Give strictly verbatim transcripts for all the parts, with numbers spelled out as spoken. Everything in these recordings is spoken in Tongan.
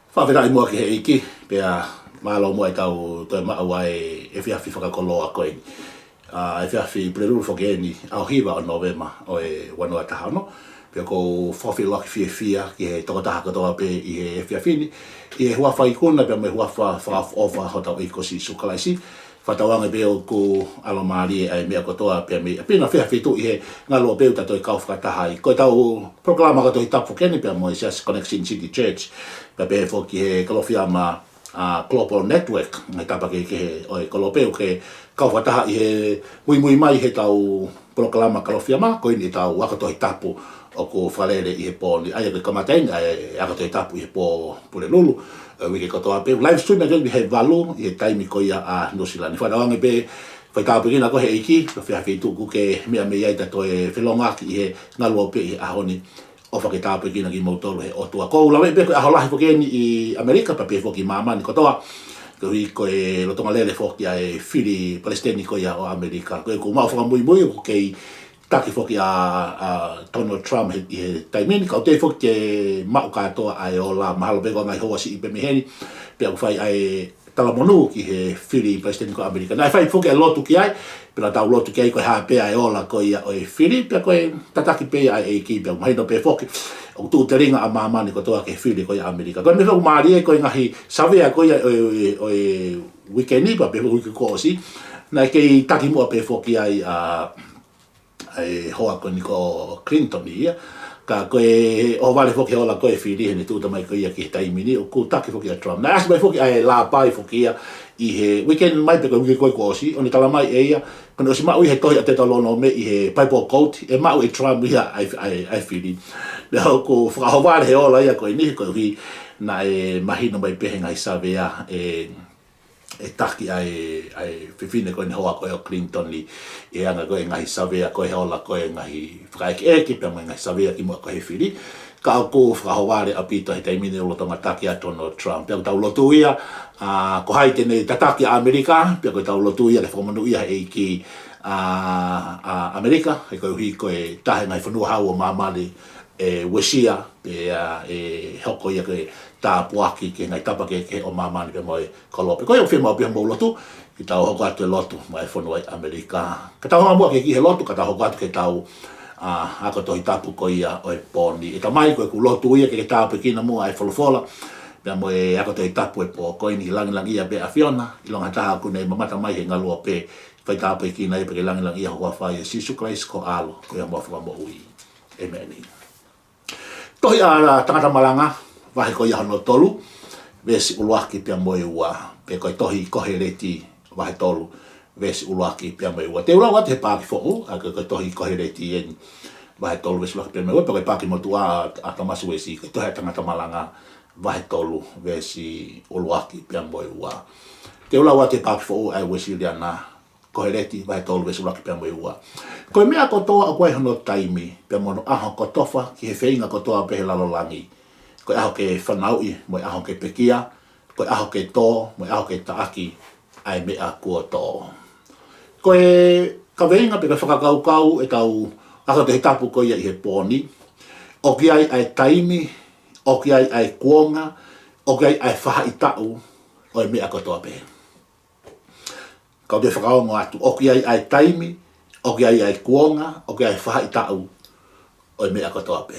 Fakafetaʻi muʻa ki he ʻEiki, pea mālō muʻa ʻetau toe maʻu ʻa e efiafi fakakoloa ko eni. ʻA, efiafi Pulelulu foki eni, ʻaho hiva ʻo Nōvema ʻo e ua noa taha ono. Pea ʻoku ou fakafeʻiloaki fiefia ki he tokotaha kotoa pē ʻi he efiafi ni, ʻi he huafa ikuna pea mo e huafa fakaʻofoʻofa hotau ʻEiki ko Sīsū Kalaisi. Fakatauange pē ʻoku ʻalomālie ʻa e meʻa kotoa pē mei ʻapi na, feʻafi atu ʻi he ngaluope ʻoku tau toe kau fakataha ai. Ko ʻetau polokalama ako Tohi Tapu foki eni pea mo e Siasi Connection City Church, pea pehē foki ki he Kalofiama, ʻa, Global Network, ngaahi tapa kehekehe ʻo e kolope ʻoku ke kau fakataha ʻi he muimui mai heʻetau polokalama Kalofiama, ko eni ʻetau ako Tohi Tapu ʻoku fakalele ʻi he pō ni, ʻa ia ʻoku kamata eni ʻa e ako Tohi Tapu ʻi he pō Pulelulu, ʻa e uike kotoa pē. Live stream ʻa ia ʻi he valu ʻi he taimi ko ia ʻa Nuʻusila ni. Fakatauange pē fai tāpuekina koe ʻe he ʻEiki, ko e feʻafi atu ʻoku ke meʻa mei ai, ta toe felōngoaki ʻi he ngaluope ʻi he ʻaho ni. ʻOfa ke tāpuekina kimoutolu ʻe he ʻOtua. ʻOku ou lave pē ko e ʻaho lahi foki eni ʻi ʻAmelika, pea pehē foki māmani kotoa, koeʻuhi ko e lolotonga lele foki ʻa e fili palesiteni ko ia ʻo ʻAmelika. Ko ʻeku maʻu fakamuimui ʻoku kei taki foki ʻa, ʻa Donald Trump he, ʻi he taimi ni, ka ʻoku teʻeki foki ke maʻu kātoa ʻa e ola, mahalo pē ko e ngaahi houa siʻi pē mei heni, pea ʻoku fai ʻa e talamonū ki he fili palesiteni ko ʻAmelika. Naʻe fai foki ʻa e lotu ki ai, pea naʻa tau lotu ki ai ko e hā pē ʻa e ola ko ia ʻo e fili, pea ko e tataki pē ia ʻa e ʻEiki, pea mahino pē foki ʻoku tuʻu telinga ʻa māmani kotoa ki he fili ko ia ʻAmelika. Ko e meʻa foki mālie ko e ngaahi savea ko ia ʻo e, ʻo e, ʻo e uike ni, pea pehē uike kuo ʻosi, naʻe kei taki muʻa pē foki ai ʻa ʻa e hoa ko eni ko Clinton ia. Ka ko e ʻohovale foki he ola ko e fili heʻene tuʻuta mai ko ia ki he taimi ni, ʻoku taki foki ʻa Trump. Naʻe ʻasi mai foki ʻa e lāpai foki ia ʻi he weekend mai pe ko e uike ko ē kuo ʻosi, ʻo ne tala mai ʻe ia, ko ʻene ʻosi maʻu ia he tohi ʻa Teutalōnome ʻi he Bible Code, ʻe maʻu ʻe Trump ia ʻa e, ʻa e, ʻa e fili. Pea ʻoku fakaʻohovale he ola ia ko eni, koeʻuhi naʻe mahino mai pē he ngaahi savea ʻe ʻe taki ʻa e, ʻa e fefine ko eni hoa ko ē ʻo Clinton ni, ʻi he anga ko ē ngaahi savea ko ē he ola ko ē ngaahi fakaʻekeʻeke pea mo e ngaahi savea kimuʻa ko ē he fili. Ka ʻoku fakaʻohovale ʻaupito he taimi ni ʻoku lolotonga taki ʻa Donald Trump. Pea ʻoku tau lotu ia, ʻa, ko hai te ne tataki ʻa ʻAmelika, pea ʻoku tau lotu ia ke fakamonūʻia ʻe he ʻEiki ʻa, ʻa ʻAmelika, he koeʻuhi ko e taha e ngaahi fonua hau ʻo māmani ʻe uesia, pea ʻe hoko ia ko e tāpuaki ki he ngaahi tapa kehekehe ʻo māmani pea mo e kolope. Ko ia ʻoku fiemaʻu pē hoʻomou lotu, ke tau hoko atu e lotu maʻa e fonua ʻi ʻAmelika. Ka tau hanga muʻa ki he lotu, ka tau hoko atu ki heʻetau, ʻa, ako Tohi Tapu ko ia ʻo e pō ni. ʻE Tamai, ko ʻeku lotu ia ke ke tāpuekina muʻa e folofola pea mo e ako Tohi Tapu e pō ko eni, langilangiʻia pē ʻa e ʻAfiona, ʻilonga ha taha ʻoku ne mamata mai he ngaluope, fai tāpuekina ia pea ke langilangiʻia ho huafa, ʻia Sīsū Kalaisi ko ho ʻAlo, ko homau Fakamoʻui. ʻĒmeni. Tohi ʻa Tangata Malanga, vahe ko ia hono tolu, veesi ʻuluaki pea mo e ua, pe ko e tohi Koheleti vahe tolu, veesi ʻuluaki pea mo e ua. Te u lau atu he paaki foʻou, ʻa ia ko e tohi Koheleti eni, vahe tolu, veesi ʻuluaki pea mo e ua, pe ko e paaki motuʻa ʻa Thomas Uesi, ko e tohi ʻa Tangata Malanga, vahe tolu, veesi ʻuluaki pea mo e ua. Te u lau atu he paaki foʻou ʻa e Uesiliana, Koheleti vahe tolu veesi ʻuluaki pea mo e ua. Ko e meʻa kotoa ʻoku ʻi ai hono taimi, pea mo hono ʻaho kotofa ki he feinga kotoa pē he lalo langi. Ko e ʻaho ke fanauʻi, mo e ʻaho ke pekia, ko e ʻaho ke tō, mo e ʻaho ke taʻaki ʻa e meʻa kuo tō. Ko e kaveinga pe ko e fakakaukau ʻetau ako Tohi Tapu ko ia ʻi he pō ni, ʻoku ʻi ai ʻa e taimi, ʻoku ʻi ai ʻa e kuonga, ʻoku ʻi ai ʻa e faʻahitaʻu ʻo e meʻa kotoa pē. Ka u toe fakaongo atu, ʻoku ʻi ai ʻa e taimi, ʻoku ʻi ai ʻa e kuonga, ʻoku ʻi ai e faʻahitaʻu ʻo e meʻa kotoa pē.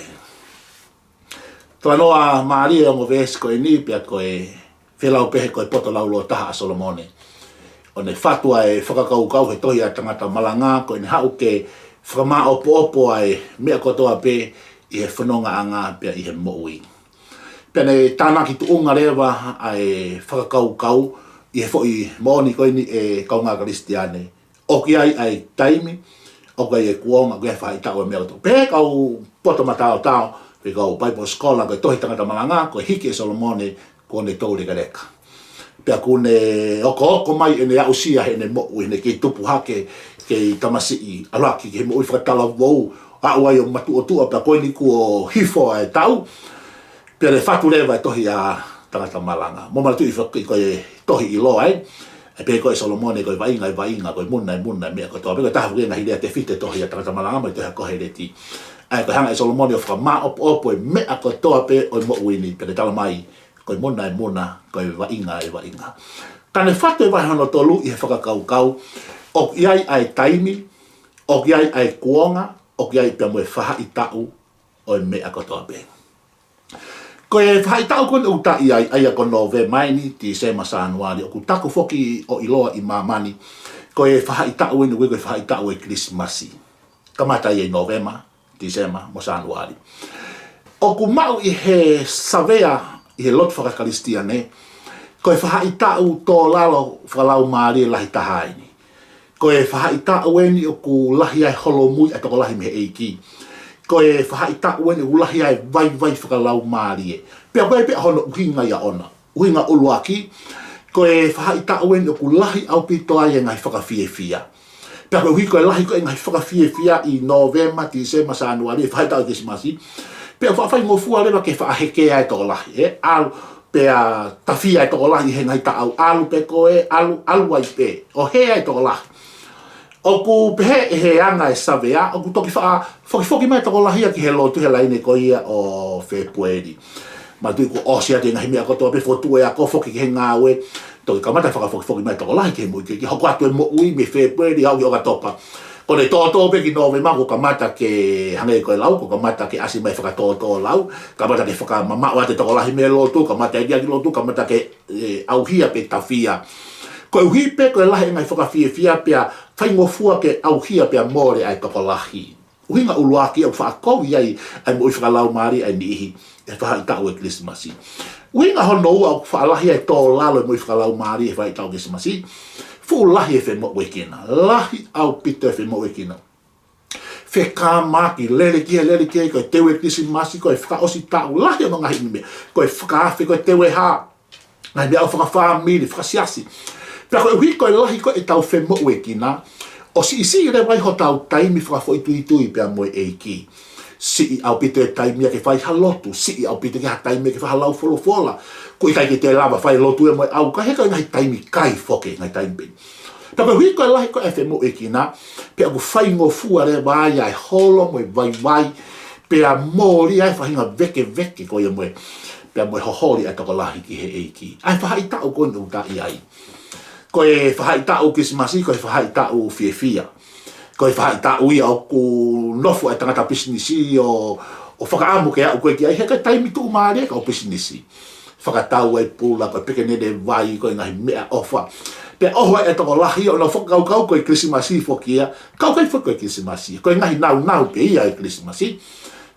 Talanoa mālie e ongo veesi ko eni pea ko e fēlau pē he ko e poto laulōtaha ʻa Solomone. ʻO ne fatu ʻa e fakakaukau he tohi ʻa Tangata Malanga, ko ʻene haʻu ke fakamāʻopoʻopo ʻa e meʻa kotoa pē ʻi he fonongaʻanga pea ʻi he moʻui. Pea ne tānaki tuʻunga leva ʻa e fakakaukau ʻi he foʻi moʻoni ko eni ʻa e kaungā Kalisitiane. ʻOku ʻi ai ʻa e taimi, ʻoku ʻi ai e kuonga, ʻoku ʻi ai e faʻahitaʻu ʻo e meʻa kotoa. Pea kau poto mataotao, pe kau Bible scholar, ko e tohi Tangata Malanga, ko e hiki ʻe Solomone, kuo ne toulekeleka. Pea kuo ne okooko mai ʻene aʻusia heʻene moʻui, heʻene kei tupu hake, kei tamasiʻi, ʻalu hake ki he moʻui fakatalavou, aʻu ai ʻo matuʻotuʻa pea ko eni kuo hifo ʻa e taʻu, pea ne fatu leva e tohi ʻa Tangata Malanga. Mou manatuʻi foki ko e tohi ʻiloa ē, ʻa e pehē ko ē ʻe Solomone ko e vaʻinga ʻe vaʻinga, ko e muna ʻe muna e meʻa kotoa pē, ko e taha foki e ngaahi lea tefito e tohi ʻa Tangata Malanga mo e tohi ʻa Koheleti. ʻA ia ko e hanga ʻe Solomone ʻo fakamāʻopoʻopo e meʻa kotoa pē ʻo e moʻui ni, pea ne tala mai, Ko e muna ʻa e muna, ko e vaʻinga ʻa e vaʻinga. Ka ne fatu e vahe hono tolu ʻi he fakakaukau, ʻoku ʻi ai ʻa e taimi, ʻoku ʻi ai ʻa e kuonga, ʻoku ʻi ai pea mo e faʻahitaʻu ʻo e meʻa kotoa pē. Ko e faʻahitaʻu ko eni ʻoku ta ʻi ai, ʻa ia ko Nōvema eni, Tīsema, Sānuali, ʻoku taku foki ʻo ʻiloa ʻi māmani, ko e faʻahitaʻu eni ʻoku ui ko e faʻahitaʻu ʻo e Kilisimasi. Kamata ia ʻi Nōvema, Tīsema mo Sānuali. ʻOku maʻu ʻi he savea ʻi he lotu fakakalisitiane, ko e faʻahitaʻu tō lalo fakalaumālie lahi taha eni. Ko e faʻahitaʻu eni ʻoku lahi ai e holomui ʻa e tokolahi mei he ʻEiki. Ko e faʻahitaʻu eni ʻoku lahi ai e vaivai fakalaumālie. Pea ko e pē hono ʻuhinga ia ʻona. ʻUhinga ʻuluaki, ko e faʻahitaʻu eni ʻoku lahi ʻaupito ai e ngaahi fakafiefia. Pea koeʻuhi ko e lahi ko ē e ngaahi fakafiefia ʻi Nōvema, Tīsema, Sānuali, e faʻahitaʻu Kilisimasi, pea ʻoku faʻa faingofua leva ke faʻa heke ai e tokolahi, ē, ʻalu, pea tafi ai e tokolahi he ngaahi taʻau, ʻalu pē ko ē, ʻalu, ʻalu ai pē, ʻo hē ai e tokolahi. ʻOku pehē ʻe he anga e savea, ʻoku toki faʻa fokifoki mai e tokolahi ia ki he lotu he laine ko ia ʻo Fēpueli. Manatuʻi kuo ʻosi atu e ngaahi meʻa kotoa pē, fokotuʻu e ako, foki ki he ngāue, toki kamata fakafokifoki mai e tokolahi ki he moʻui kehekehe, hoko atu e moʻui mei Fēpueli ʻo aʻu ki ʻOkatopa. Ko ʻene tōtō pē ki Nōvema kuo kamata ke, hangē ko e lau, kuo kamata ke ʻasi mai e fakatōtō lau, kamata ke fakamamaʻo atu e tokolahi mei he lotu, kamata e liʻaki lotu, kamata ke, ē, ʻauhia pe tafia. Koeʻuhi pē ko e lahi e ngaahi fakafiefia pea faingofua ke ʻauhia pea mole ʻa e tokolahi. ʻUhinga ʻuluaki ʻoku faʻa kovi ai ʻa e moʻui fakalaumālie ʻa e niʻihi he faʻahitaʻu e Kilisimasi. ʻUhinga hono ua ʻoku faʻa lahi ai e tō lalo e moʻui fakalaumālie he faʻahitaʻu Kilisimasi, fuʻu lahi e femoʻuekina, lahi ʻaupito e femoʻuekina. Fekamaki, lele ki hē, lele ki hē, ko e teu e Kilisimasi, ko e fakaʻosi taʻu, lahi hono ngaahi meʻa, ko e fakaafe, ko e teu e hā, ngaahi meʻa fakafāmili, fakasiasi. Pea koeʻuhi ko e lahi ko ē ʻetau femoʻuekina, ʻoku siʻisiʻi leva ai hotau taimi fakafoʻituitui pea mo e ʻEiki. Siʻi ʻaupito e taimi ia ke fai ha lotu, siʻi ʻaupito ke ha taimi ia ke fai ha lau folofola. ʻOku ʻikai ke te lava fai lotu ia mo e ʻaukai, he ko e ngaahi taimi kai foki e ngaahi taimi pē. Pea koeʻuhi ko e lahi ko ē e femoʻuekina, pea ʻoku faingofua leva ai ʻa e holo mo e vaivai, pea mole ai e faʻahinga vēkeveke ko ia mo e, pea mo e hoholi ʻa e tokolahi ki he ʻEiki. ʻA e faʻahitaʻu ko eni ʻoku ta ʻi ai. Ko e faʻahitaʻu Kilisimasi, ko e faʻahitaʻu fiefia. Ko e faʻahitaʻu ia ʻoku nofo e tangata pisinisi ʻo, ʻo fakaʻamu ke aʻu ko ē ki ai, he ko e taimi tuʻumālie e kau pisinisi. Fakatau ai e pula, ko e pekenele vai, ko e ngaahi meʻaʻofa. Pea ʻoho ai e tokolahi ʻo nau fakakaukau ko e Kilisimasi foki ia, ka ʻoku ʻikai foki ko e Kilisimasi. Ko e ngaahi nāunau pē ia e Kilisimasi.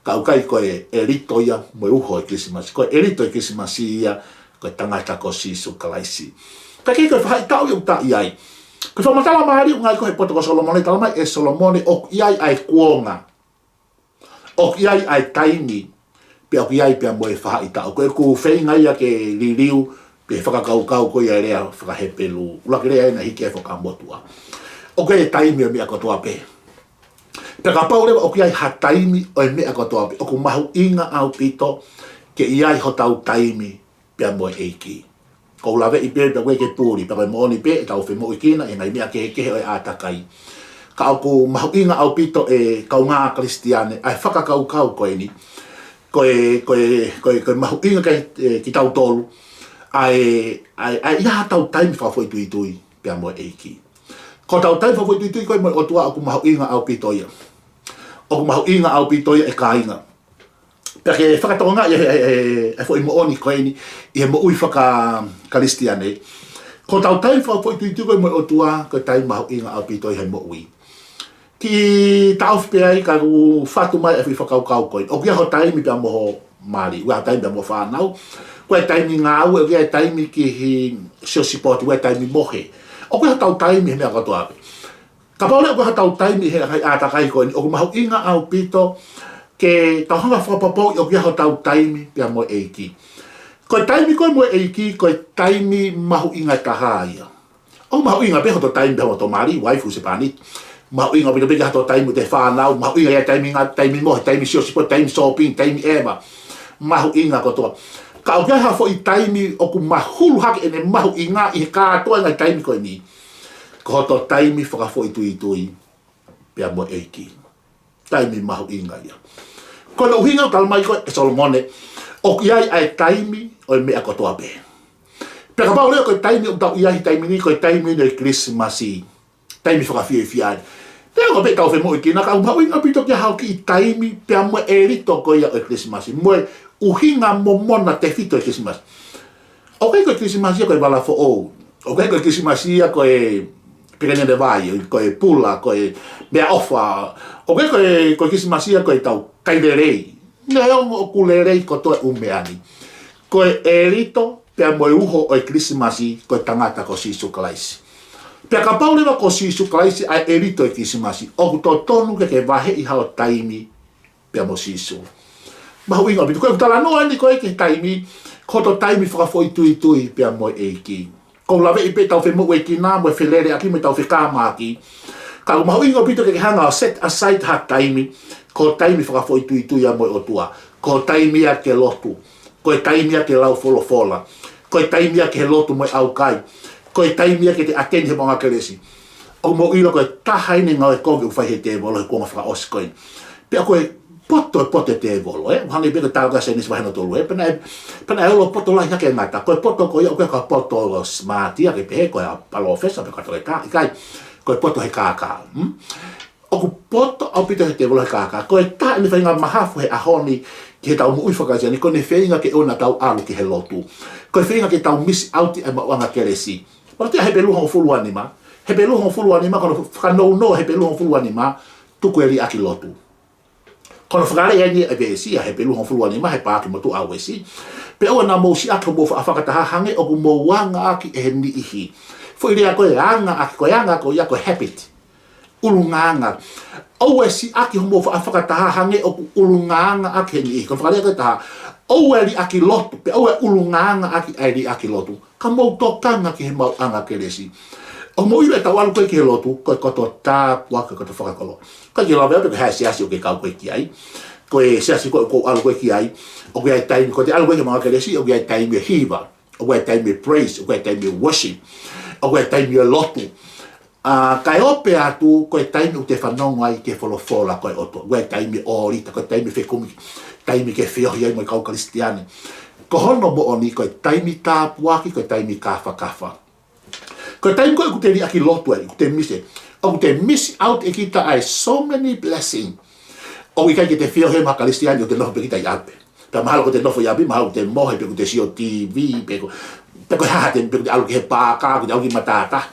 Ka ʻoku ʻikai ko e ʻelito ia mo e uho e Kilisimasi. Ko e ʻelito e Kilisimasi ia, ko e tangata ko Sīsū Kalaisi. Ka ko e faʻahitaʻu ia ʻoku ta ʻi ai. Ko e fakamatala mālie ʻoku ngāueʻaki ko ē he poto ko Solomone, talamai ʻe Solomone ʻoku ʻi ai ʻa e kuonga. ʻOku ʻi ai ʻa e taimi, pea ʻoku ʻi ai pea mo e faʻahitaʻu. Ko ʻeku feinga ia ke liliu, pe fakakaukau ko ia e lea fakaHepelū. ʻUluaki lea ena hiki ai e Fuakava Motuʻa. ʻOku ʻi ai e taimi ʻo e meʻa kotoa pē. Pea kapau leva ʻoku ʻi ai ha taimi ʻo e meʻa kotoa pē, ʻoku mahuʻinga ʻaupito ke ʻi ai hotau taimi pea mo e ʻEiki. ʻOku ou laveʻi pē, pea ʻoku ʻikai ke puli, pea ko e moʻoni pē, ʻetau femoʻuekina ʻi he ngaahi meʻa kehekehe ʻo e ʻātakai. Ka ʻoku mahuʻinga ʻaupito e kaungā Kalisitiane ʻa e fakakaukau ko eni. Ko e, ko e, ko e, ko e mahuʻinga kiate, ē, kitautolu ʻa e, ʻa e, ʻa e ʻi ai hotau taimi fakafoʻituitui pea mo e ʻEiki. Ko hotau taimi fakafoʻituitui ko ē mo e ʻOtua ʻoku mahuʻinga ʻaupito ia. ʻOku mahuʻinga ʻaupito ia ʻe kāinga. Pea ke fakatokangaʻi e, e, e, e foʻi moʻoni ko eni ʻi he moʻui faka-Kalisitiane. Ko hotau taimi fakafoʻituitui ko ē mo e ʻOtua, ko e taimi mahuʻinga ʻaupito ʻi he moʻui. Kiʻi taʻofi pē ai ka u fatu mai e foʻi fakakaukau ko eni. ʻOku ʻi ai ho taimi pea mo ho mali, ʻoku ʻi ai ho taimi pea mo e fānau. ʻOku ʻi ai e taimi ngāue, ʻoku ʻi ai e taimi ki he siosipoti, ʻoku ʻi ai e taimi mohe. ʻOku ʻi ai hotau taimi he meʻa kotoa pē. Kapau leva ʻoku ʻi ai hotau taimi he ngaahi ʻātakai ko eni, ʻoku mahuʻinga ʻaupito ke tau hanga ʻo fakapapauʻi ʻoku ʻi ai hotau taimi pea mo e ʻEiki. Ko e taimi ko ē mo e ʻEiki, ko e taimi mahuʻinga taha ia. ʻOku mahuʻinga pē hoto taimi pea mo hoto mali, uaifi, husepāniti. Mahuʻinga ʻaupito pē ki ai hoto taimi mo e fānau, mahuʻinga ia e taimi ngā-, taimi mohe, taimi siosipoti, taimi shopping, taimi ʻeva. Mahuʻinga kotoa. Ka ʻoku ʻi ai ha foʻi taimi ʻoku mahulu hake ʻene mahuʻinga ʻi he kātoa e ngaahi taimi ko eni. Ko hoto taimi fakafoʻituitui pea mo e ʻEiki. Taimi mahuʻinga ia. Ko hono ʻuhinga ʻoku talamai ko ē ʻe Solomone, ʻoku ʻi ai ʻa e taimi ʻo e meʻa kotoa pē. Pea kapau leva ko e taimi ʻoku tau ʻi ai he taimi ni, ko e taimi ʻo e Kilisimasi, taimi fakafiefia eni. Pea ko e pē ʻetau femoʻuekina, ka ʻoku mahuʻinga ʻaupito ke hao ki he taimi, pea mo e ʻelito ko ia ʻo e Kilisimasi, mo e ʻuhinga momona tefito ʻo e Kilisimasi. ʻOku ʻikai ko e Kilisimasi ia ko e vala foʻou. ʻOku ʻikai ko e Kilisimasi ia ko e pekenene vai, ko e pula, ko e meʻaʻofa. ʻOku ʻikai ko e, ko e Kilisimasi ia ko e tau kai lelei. Neongo ʻoku lelei kotoa e ʻū meʻa ni, ko e ʻelito pea mo e uho ʻo e Kilisimasi ko e tangata ko Sīsū Kalaisi. Pea kapau leva ko Sīsū Kalaisi ʻa e ʻelito ʻo e Kilisimasi, ʻoku totonu ke ke vaheʻi hao taimi pea mo Sīsū. Mahuʻinga ʻaupito. Ko e talanoa eni ko ē ki he taimi, ko hoto taimi fakafoʻituitui pea mo e ʻEiki. ʻOku ou laveʻi pē ʻetau femoʻuekina mo e feleleʻaki mo ʻetau fekamaki. Ka ʻoku mahuʻinga ʻaupito ke ke hanga ʻo set aside ha taimi, ko e taimi fakafoʻituitui ia mo e ʻOtua. Ko e taimi ia ke lotu. Ko e taimi ia ke lau folofola. Ko e taimi ia ke he lotu mo e ʻaukai. Ko e taimi ia ke te ʻateni he maʻunga kelesi. ʻOku mou ʻilo ko e taha eni e ngāue kovi ʻoku fai he tēvolo he kuonga fakaʻosi ko eni. Pea ko e poto, e poto e tēvolo, ē? Hangē pē ko e tala ko ē Sēnesi vahe hono tolu, ē? Pea naʻe, pea naʻe olopoto lahi hake e ngata. Ko e poto ko ia, ʻoku ʻikai ko ha poto smart ia ke pehē ko e palōfesa, pe ko e toketā, ʻikai. Ko e poto he kākā. Hmm? ʻOku poto ʻaupito he tēvolo he kākā. Ko e taha eni e faʻahinga mahafu he ʻaho ni ki heʻetau moʻui faka-Kalisitiane, ko ʻene feinga ke ʻoua naʻa tau ʻalu ki he lotu. Ko e feinga ke tau miss out e maʻuʻanga kelesi. Mataʻi Hepelū hongofulu mā nima. Hepelū hongofulu mā nima, ko hono fakanounou Hepelū hongofulu mā nima, tuku e liʻaki lotu. Ko hono fakalea eni e veesi ʻa Hepelū hongofulu mā nima he paaki motuʻa ʻa Uesi. Pea ʻoua naʻa mou siʻaki homou faʻa fakataha hangē ʻoku mou angaʻaki ʻe he niʻihi. Foʻi lea ko e angaʻaki, ko e anga ko ia ko e habit. ʻUlungaanga. ʻOua ʻe siʻaki homou faʻa fakataha hangē ʻoku ʻulungaanga ʻaki ʻe he niʻihi. Ko e fakalea ko ē ʻe taha, ʻoua ʻe liʻaki lotu, pea ʻoua ʻe ʻulungaanga ʻaki ʻa e liʻaki lotu. Ka mou tokanga ki he maʻuʻanga kelesi. ʻOku mou ʻilo ʻetau ʻalu ko ē ki he lotu, ko e koto tāpuaki, ko e koto fakakolo. ʻIkai ke lave au pe ko e hā e siasi ʻoku ke kau ko ē ki ai. Ko e siasi ko ē ʻoku ou ʻalu ko ē ki ai, ʻoku ʻi ai e taimi, ko ʻete ʻalu ko ē ki he maʻuʻanga kelesi, ʻoku ʻi ai e taimi ʻo e hiva, ʻoku ʻi ai e taimi ʻo e praise, ʻoku ʻi ai e taimi ʻo e worship, ʻoku ʻi ai e taimi ʻo e lotu. ʻA, kae ope atu, ko e taimi ʻoku te fanongo ai ki he folofola ko ē ʻa e ʻOtua. ʻOku ʻi ai e taimi ʻo e ʻōlita, ko e taimi ʻo e fekumi, taimi ke feohi ai mo e kau Kalisitiane. Ko hono moʻoni, ko e taimi tāpuaki, ko e taimi kāfakafa. Ko e taimi ko ē ʻoku te liʻaki lotu ai, ʻoku te miss ē. ʻOku te miss out ʻe kita ʻa e so many blessing. ʻOku ʻikai ke te feohi mo ha Kalisitiane, ʻoku te nofo pē kita ʻi ʻapi. Pea mahalo ko ʻete nofo ʻi ʻapi, mahalo ʻoku te mohe, pe ʻoku te sio TV, pe ko, pe ko e hā ha taimi, pe ʻoku te ʻalu ki he pāka, ʻoku te ʻalu ki he matātahi.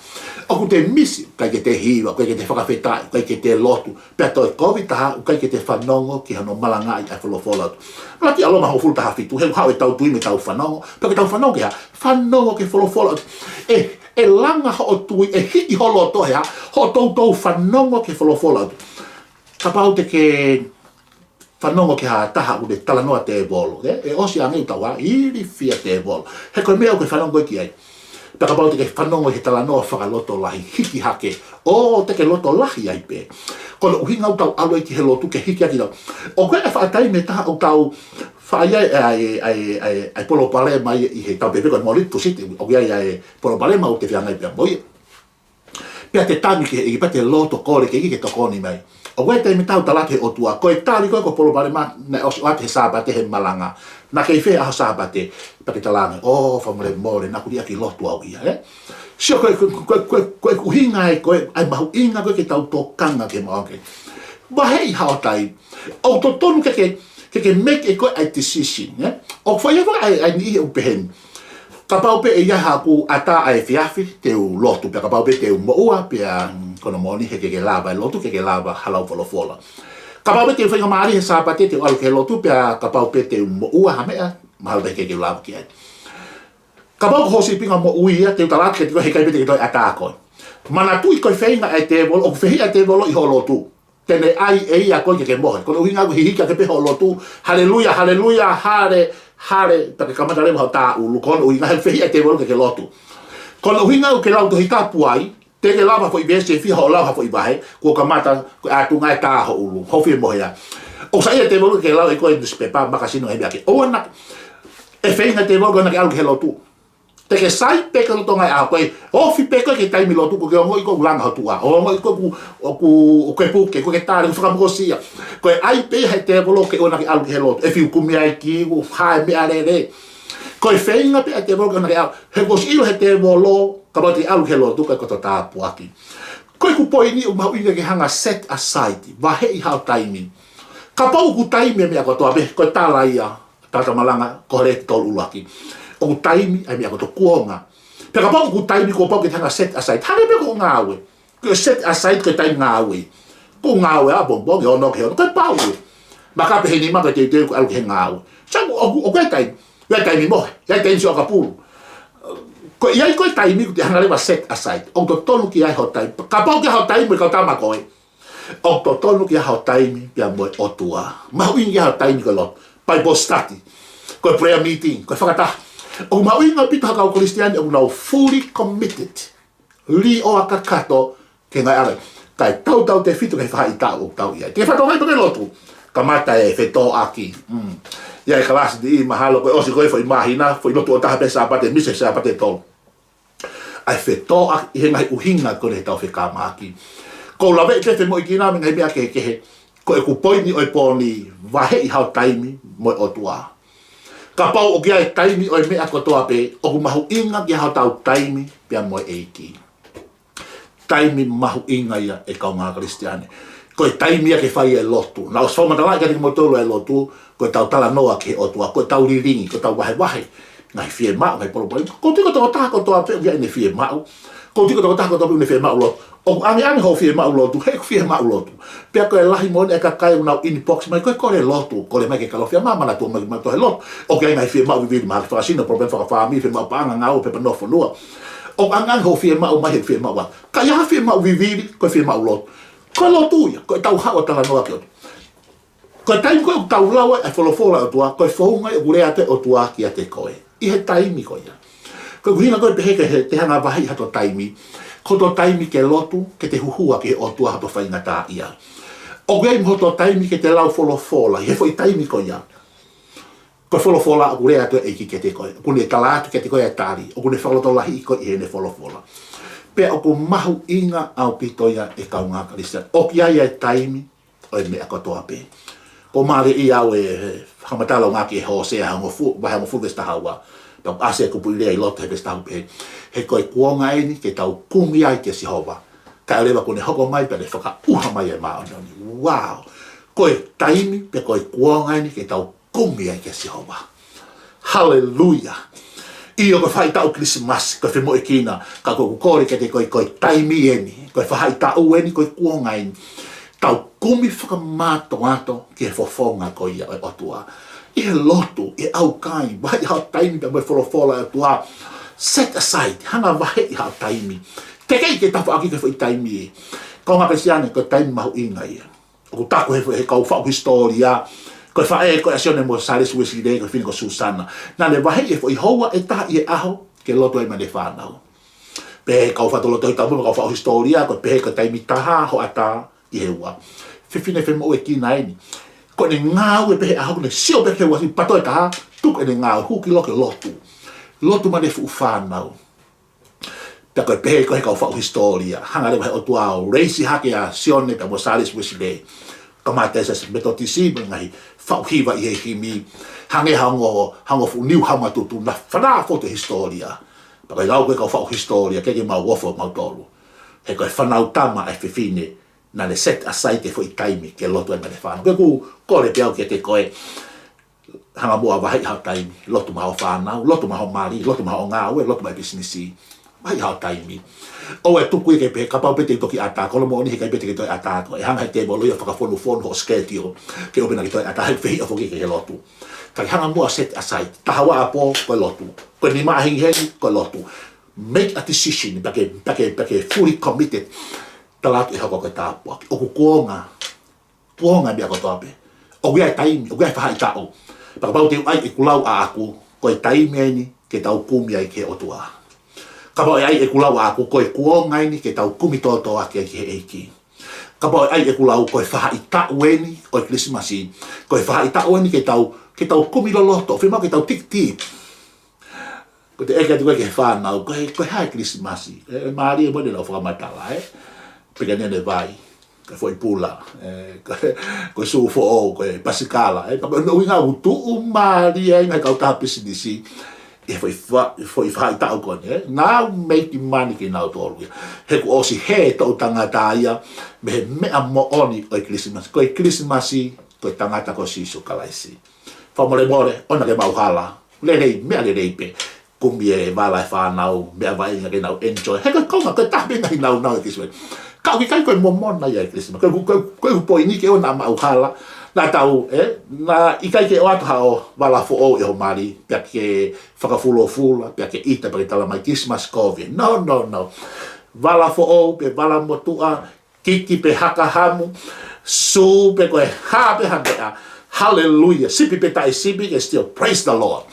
ʻOku te miss, ʻikai ke te hiva, ʻikai ke te fakafetaʻi, ʻikai ke te lotu. Pea toe kovi taha, ʻikai ke te fanongo ki hono malangaʻi ʻa e folofola ʻa e ʻOtua. Lati ʻa Loma hongofulu taha fitu, he ʻoku haʻu ʻetau tui mo ʻetau fanongo, pea ke tau fanongo ki he hā? Fanongo ki he folofola ʻa e ʻOtua. ʻE, ʻe langa hoʻo tui, ʻe hiki ho loto he hā? Hoʻo toutou fanongo ki he folofola ʻa e ʻOtua. Kapau te ke fanongo ki ha taha ʻoku ne talanoa tēvolo, ē? ʻE ʻosi ange ʻetau hā? Ilifia tēvolo. He ko e meʻa ʻoku ke fanongo ki ai. Pea kapau te ke fanongo he talanoa fakalotolahi, hiki hake. ʻŌ, te ke lotolahi ai pē. Ko hono ʻuhinga ʻoku tau ʻalu ai ki he lotu ke hiki hake ʻetau. ʻOku ʻi ai e faʻa taimi ʻe taha ʻoku tau faʻa ʻi ai ʻa e, ʻa e, ʻa e, ʻa e palopalema ia ʻi he tau pehē ko e moli tusiti, ʻoku ʻi ai ʻa e palopalema ʻoku te feangai pea mo ia. Pea te tangi ki he ʻEiki pea te lotu kole ki he ʻEiki ke tokoni mai. ʻOku ʻi ai e taimi ʻe taha ʻoku tala atu ʻe he ʻOtua, ko e tali ko ē ki hoʻo palopalema naʻe ʻosi ʻoatu he Sāpate he malanga. Naʻa ke ʻi fē he ʻaho Sāpate? Pea ke talaange, ʻō, fakamolemole, naʻá ku liʻaki lotu au ia, ē? Sio ko e, ko e, ko e, ko e, ko e ʻuhinga ē, ko e, ʻa e mahuʻinga ko ē ke tau tokanga ki he maʻuʻanga kelesi. Vaheʻi haʻo taimi. ʻOku totonu ke ke, ke ke make ʻe koe ʻa e decision, ē? ʻOku fai ʻe koe ʻa e, ʻa e niʻihi ʻoku pehē ni. Kapau pē ʻe ʻi ai haʻaku ʻatā ʻa e efiafi, te u lotu, pea kapau pē te u moʻua, pea, mm, ko hono moʻoni he ʻikai ke lava e lotu, ʻikai ke lava ha lau folofola. Kapau pē te u faingamālie he Sāpate, te u ʻalu ki he lotu, pea kapau pē te u moʻua ha meʻa, mahalo pē he ʻikai ke u lava ki ai. Kapau ko hoʻo sīpinga moʻui ia, te u tala atu kiate koe, he ʻikai pē te ke toe ʻatā koe. Manatuʻi ko e feinga ʻa e tēvolo, ʻoku fehiʻa e tēvolo ʻi hoʻo lotu. Te ne ʻai ʻe ia koe ke ke mohe. Ko hono ʻuhinga ʻoku hihiki hake pē hoʻo lotu. Haleluia, haleluia, hale, hale. Pea ke kamata leva hoʻo tā ʻulu. Ko hono ʻuhinga he fehiʻa e tēvolo ke ke lotu. Ko hono ʻuhinga ʻoku ke lau Tohi Tapu ai, te ke lau ha foʻi veesi ʻe fiha, hoʻo lau ha foʻi vahe, kuo kamata, ko e ʻatunga e tā ho ʻulu. Hoʻo fie mohe ā. ʻOku saiʻia e tēvolo ke lau ʻe koe e newspaper, makasino he meʻa kehe. ʻOua naʻa, ʻe feinga e tēvolo ke ʻoua naʻa ke ʻalu ki he lotu. Te ke sai pē ki he lolotonga e ʻaho, ko e ofi pē koe ki he taimi lotu, ko e ongoʻi ʻoku langa ho tuʻa. ʻO ongoʻi ʻoku, ʻoku, ʻoku ke puke, ʻoku ke tali, ʻoku fakamokosia. Ko e ʻai pē ʻe he tēvolo ke ʻoua naʻa ke ʻalu ki he lotu. ʻE fiu kumi ai ki, ʻoku hā e meʻalele. Ko e feinga pē ʻa e tēvolo ke ʻoua naʻá ke ʻalu. He kuo ʻosi ʻilo ʻe he tēvolo, kapau te ke ʻalu ki he lotu, ʻikai ko hoto tāpuaki. Ko ʻeku poini ʻoku mahuʻinga ke hanga set aside, vaheʻi haʻo taimi. Kapau ʻoku taimi e meʻa kotoa pē, ko e tala ia, tala malanga, Koheleti tolu ʻuluaki. ʻOku taimi ʻa e meʻa kotoa, kuonga. Pea kapau ʻoku taimi kuo pau ke te hanga set aside. Hangē pē ko e ngāue. Ko e set aside ko e taimi ngāue. Ko e ngāue ʻapongipongi, ono ki he ono, ko e pau. Maka pē he nima ko e teuteu ko e ʻalu ki he ngāue. Sai, ʻoku, ʻoku ʻi ai e taimi, ʻi ai e taimi mohe, ʻi ai e taimi sio ʻakapulu. Ko e ʻi ai ko e taimi ʻoku te hanga leva set aside. ʻOku totonu ke ʻi ai ho taimi. Kapau ʻoku ʻi ai ho taimi mo e kau tama ko ē, ʻoku totonu ke ʻi ai ho taimi pea mo e ʻOtua. Mahuʻinga ke ʻi ai ho taimi ko e lotu, Bible study, ko e prayer meeting, ko e fakataha. ʻOku mahuʻinga ʻaupito ha kau Kalisitiane ʻoku nau fully committed, līʻoa kakato ki he ngaahi ʻaho. Kae tautautefito ki he faʻahitaʻu ʻoku tau ʻi ai. Te ke fakatokangaʻi pē ko e lotu, kamata e fetōʻaki. Mm. ʻI ai e kalasi ni, mahalo ko e ʻosi ko ē foʻi māhina, foʻi lotu ʻo taha pē Sāpate, misi e Sāpate ʻe tolu. ʻA e fetōʻaki ʻi he ngaahi ʻuhinga ko eni heʻetau fekamaki. Ko u laveʻi pē femoʻuekina mei he ngaahi meʻa kehekehe. Ko ʻeku poini ʻo e pō ni, vaheʻi haʻo taimi mo e ʻOtua. Kapau ʻoku ʻi ai e taimi ʻo e meʻa kotoa pē, ʻoku mahuʻinga ke ʻi ai hotau taimi pea mo e ʻEiki. Taimi mahuʻinga ia, ʻe kaungā Kalisitiane. Ko e taimi ia ke fai e lotu. Naʻá ku ʻosi fakamatalaʻi kiate kimoutolu e lotu, ko ʻetau talanoa ki he ʻOtua, ko ʻetau lilingi, ko ʻetau vahevahe ngaahi fiemaʻu, ngaahi palopalema. Ko e tui ko e tokotaha kotoa pē ʻoku ʻi ai ʻene fiemaʻu. Ko e tui ko e tokotaha kotoa pē ʻoku ne fiemaʻu lotu. ʻOku ʻangeʻange hoʻo fiemaʻu lotu, he ʻoku fiemaʻu lotu. Pea ko e lahi moʻoni e kakai ʻoku nau inbox mai, ko e kole lotu, kole mai ke kalofia, manatua mai ke maʻu e lotu. ʻOku ʻi ai e ngaahi fiemaʻu vivili, mahaki fakasino, palopalema fakafāmili, fiemaʻu paʻanga, ngāue, pepa nofoʻanga. ʻOku ʻangeʻange hoʻo fiemaʻu mai he ʻoku fiemaʻu atu. Ka ʻi ai ha fiemaʻu vivili, ko e fiemaʻu lotu. Ko e lotu ia, ko ʻetau haʻu ʻo talanoa ki he ʻOtua. Ko e taimi ko ē ʻoku tau lau ai e folofola ʻa e ʻOtua, ko e founga ia ʻoku lea atu e ʻOtua kiate koe ʻi he taimi ko ia. Ko e ʻuhinga ko e pehē ke he, te hanga vaheʻi hato taimi, ko hoto taimi ke lotu, ke te huhua ki he ʻOtua hoto faingataʻaʻia. ʻOku ʻi ai mo hoto taimi ke te lau folofola ʻi he foʻi taimi ko ia. Ko e folofola ʻoku lea atu e ʻEiki kiate koe, ʻoku ne tala atu kiate koe e tali, ʻoku ne fakalotolahiʻi koe ʻi heʻene folofola. Pea ʻoku mahuʻinga ʻaupito ia, ʻe kaungā Kalisitiane. ʻOku ʻi ai e taimi ʻo e meʻa kotoa pē. Ko e mālie ia ʻa e fakamatala ʻoku ʻi he Hōsea hongofulu, vahe hongofulu veesi taha ua. Pea ʻoku ʻasi e kupuʻi lea ʻi loto he veesi taha ua pē. He ko e kuonga eni ke tau kumi ai kia Sihova. Kae ʻoua leva kuo ne hoko mai pea ne fakaʻuha mai e māʻoniʻoni. Wow! Ko e taimi pea ko e kuonga eni ke tau kumi ai kia Sihova. Haleluia. ʻIo, ko e faʻahitaʻu Kilisimasi, ko e femoʻuekina, ka ko ʻeku kole kiate koe, ko e taimi eni, ko e faʻahitaʻu eni, ko e kuonga eni. Tau kumi fakamātoato ki he fofonga ko ia ʻo e ʻOtua. ʻI he lotu, ʻi he ʻaukai, vaheʻi haʻo taimi pea mo e folofola ʻa e ʻOtua. Set aside, hanga vaheʻi haʻo taimi. Teʻeki ke tafoʻaki ki he foʻi taimi ē. Kaungā Kalisitiane, ko e taimi mahuʻinga ia. ʻOku taku he, he kau faʻu hisitōlia, ko e faʻē ko ē ʻa Sione mo Sālesi Uēsilī, ko e fefine ko Susana. Naʻá ne vaheʻi e foʻi houa ʻe taha ʻi he ʻaho ke lotu ai mo ʻene fānau. Pehē ʻe he kau fakatotolo Tohi Tapu mo e kau faʻu hisitōlia, ko e pehē ko e taimi taha hoʻatā ki he ua. Fefine femoʻuekina eni. Ko ʻene ngāue pē he ʻaho, ko ʻene sio pē ki he uasi, pato e taha, tuku ʻene ngāue, hū ki loto ke lotu. Lotu mo ʻene fuʻu fānau. Pea ko e pehē ko ē he kau faʻu hisitōlia, hanga leva he ʻOtua ʻo raise hake ʻa Sione pea mo Sālesi Uēsilī. Kamata ʻe Siasi Metotisi mo e ngaahi faʻu hiva ʻi he himi. Hangē ha ongo, ha ongo fuʻu niu haumatutu, naʻe fanā fotu e hisitōlia. Pea ko e lau ko ē kau faʻu hisitōlia, ʻikai ke mau ofo mautolu. He ko e fānau tama ʻa e fefine, naʻá ne set aside e foʻi taimi ke lotu ai mo ʻene fānau. Ko ʻeku kole pē au kiate koe, hanga muʻa vaheʻi haʻo taimi, lotu maʻa hoʻo fānau, lotu maʻa hoʻo mali, lotu maʻa hoʻo ngāue, lotu maʻa e pisinisi. Vaheʻi haʻo taimi. ʻOua ʻe tuku ia ke pehē, kapau pē te u toki ʻatā, ko hono moʻoni he ʻikai pē te ke toe ʻatā atu. ʻE hanga he tēvolo ia ʻo fakafonufonu hoʻo schedule, ke ʻoua pē naʻa ke toe ʻatā, he fehiʻa foki ki he lotu. Kae hanga muʻa set aside. Taha ua ʻapō, ko e lotu. Ko e nima hengihengi, ko e lotu. Make a decision, pea ke, pea ke, pea ke fully committed. Tala atu ʻe hoko ko e tāpuaki. ʻOku kuonga, kuonga e meʻa kotoa pē. ʻOku ʻi ai e taimi, ʻoku ʻi ai e faʻahitaʻu. Pea kapau te u ʻai ʻeku lau ʻaʻaku, ko e taimi eni ke tau kumi ai ki he ʻOtua. Kapau ʻe ʻai ʻeku lau ʻaʻaku, ko e kuonga eni ke tau kumi tōtōaki ai ki he ʻEiki. Kapau ʻe ʻai ʻeku lau, ko e faʻahitaʻu eni ʻo e Kilisimasi, ko e faʻahitaʻu eni ke tau, ke tau kumi loloto, fiemaʻu ke tau tiki tiki. Ko e teʻeki atu ko ē ki he fānau, ko e, ko e hā e Kilisimasi? ʻE, ʻe mālie mo ʻene lau fakamatala, ē? Pea ke ne ne vai. ko e foʻi pula, ē, ko, ko e sū foʻou, ko e pasikala, ē, pea ko e ʻuhinga ʻoku tuʻumālie ai e ngaahi kautaha pisinisi ʻi he foʻi fa-, foʻi faʻahitaʻu ko eni, ē. Now make money kinautolu ia. He kuo ʻosi hē e toʻu tangata ia mei he meʻa moʻoni ʻo e Kilisimasi. Ko e Kilisimasi, ko e tangata ko Sīsū Kalaisi. Fakamolemole, ʻoua ke mau hala. Lelei, meʻa lelei pē. Kumi e vala e fānau, meʻa vaʻinga ke nau enjoy. He ko e konga, ko e taha pē ngaahi nāunau e Kilisimasi. Ka ʻoku ʻikai ko e momona ia e Kilisimasi. Ko e, ko e, ko e poini ke ʻoua naʻa mau hala. Naʻa tau, ē, naʻe ʻikai ke ʻoatu haʻo vala foʻou ʻi ho mali, pea ke fakafulofula, pea ke ʻita, pea ke talamai Kilisimasi kovi. No, no, no. Vala foʻou, pe vala motuʻa, kiki pe haka hamu, sū pe ko e hā pe ha meʻa. Haleluia. Sipi pe taʻe sipi, ke still praise the Lord.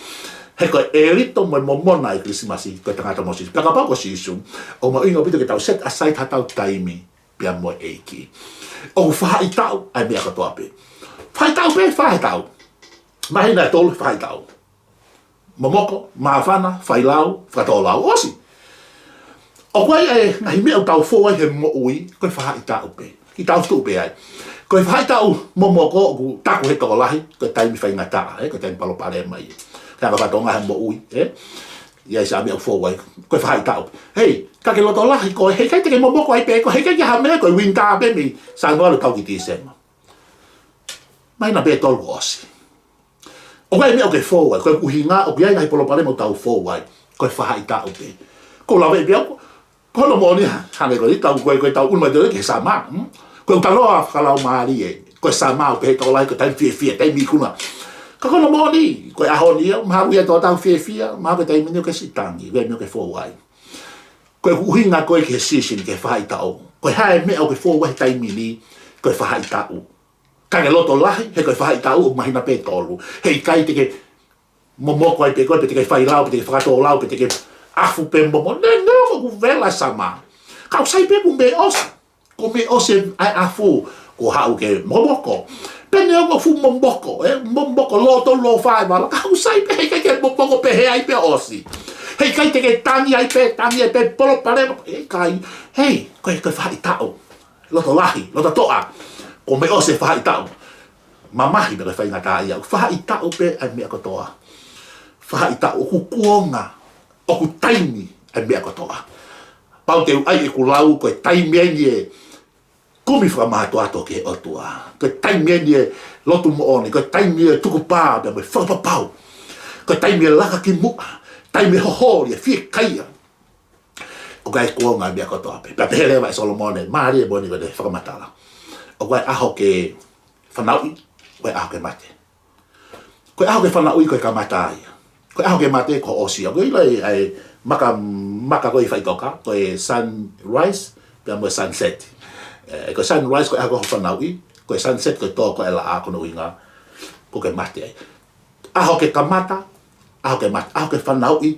He ko e ʻelito mo e momona e Kilisimasi, ko e tangata mo Sīsū. Pea kapau ko Sīsū, ʻoku mahuʻinga ʻaupito ke tau set aside haʻatau taimi pea mo e ʻEiki. ʻOku faʻahitaʻu ʻa e meʻa kotoa pē. Faʻahitaʻu pē, faʻahitaʻu. Māhina ʻe tolu, faʻahitaʻu. Momoko, māfana, failau, fakatōlau, ʻosi. ʻOku ʻi ai e ngaahi meʻa ʻoku tau fou ai he moʻui, ko e faʻahitaʻu pē. Ke tau tuʻu pē ai. Ko e faʻahitaʻu momoko ʻoku taku he tokolahi, ko e taimi faingataʻa, ē, ko e taimi palopalema ia. Ka ko e fatongia he moʻui, ē. ʻI ai siʻa meʻa ʻoku fou ai, ko e faʻahitaʻu. Hei, ka ke loto lahi koe, heʻikai te ke momoko ai pē koe, heʻikai ke ʻi ai ha meʻa, ko e winter pē mei Sānuali ʻo tau ki Tīsema. Māhina pē ʻe tolu kuo ʻosi. ʻOku ʻi ai e meʻa ʻoku ke fou ai, ko e ʻuhinga, ʻoku ʻi ai e ngaahi palopalema ʻoku tau fou ai, ko e faʻahitaʻu pē. Ko e lave pē au, ko hono moʻoni, hangē ko ʻetau, ko e, ko ʻetau ʻunu mai ʻetau ki he summer, hmm? Ko e ʻuta loa fakalaumālie, ko e summer ʻoku pehē ʻe he tokolahi, ko e taimi fiefia, taimi ikuna. Ka ko hono moʻoni, ko e ʻaho ni ia, mahalo ia ʻoku tau fiefia, mahalo ko e taimi ni ʻoku ke siʻi tangi, ko e meʻa ʻoku ke fou ai. Ko e ʻuhinga ko e ki he season, ki he faʻahitaʻu. Ko e hā e meʻa ʻoku ke fou ai he taimi ni, ko e faʻahitaʻu. Ka ke loto lahi, he ko e faʻahitaʻu ʻoku māhina pē ʻe tolu. Heʻikai te ke momoko ai pē koe, pe te ke failau, pe te ke fakatōlau, pe te ke ʻafu pē momo. Neongo ʻoku vela e summer. Ka ʻoku sai pē kuo mei ʻosi. Kuo mei ʻosi ʻa e ʻafu, kuo haʻu ke momoko. Pea neongo ʻoku fuʻu momoko, ē, momoko loto lōfā e vala. Ka ʻoku sai pē, heʻikai ke momoko pehē ai pea ʻosi. Heʻikai te ke tangi ai pē, tangi ai pē, palopalema, heʻikai. Hei, ko e, ko e faʻahitaʻu. Loto lahi, loto toʻa. Kuo mei ʻosi e faʻahitaʻu. Mamahi pē ko e faingataʻaʻia. Faʻahitaʻu pē ʻa e meʻa kotoa. Faʻahitaʻu, ʻoku kuonga, ʻoku taimi ʻa e meʻa kotoa. Pau te u ʻai ʻeku lau, ko e taimi eni e kumi fakamātoato ki he ʻOtua. Ko e taimi eni e lotu moʻoni, ko e taimi e tukupā, pea mo e fakapapau. Ko e taimi e laka ki muʻa, taimi e hoholi, e fiekaia. ʻOku ʻi ai e kuonga e meʻa kotoa pē. Pea pehē leva ʻe Solomone, mālie moʻoni ko e fakamatala. ʻOku ʻi ai e ʻaho ke fanauʻi, ʻoku ʻi ai e ʻaho ke mate. Ko e ʻaho ke fanauʻi ko e kamata ia. Ko e ʻaho ke mate ko e ʻosi ia. ʻOku ʻi ai e maka, maka ko e faʻitoka, ko e sunrise, pea mo e sunset. Ē, ko e sunrise ko e ʻaho ko e fanauʻi, ko e sunset ko e tō ko e laʻā ko hono ʻuhinga, ʻoku ke mate ai. ʻAho ke kamata, ʻaho ke mate, ʻaho ke fanauʻi,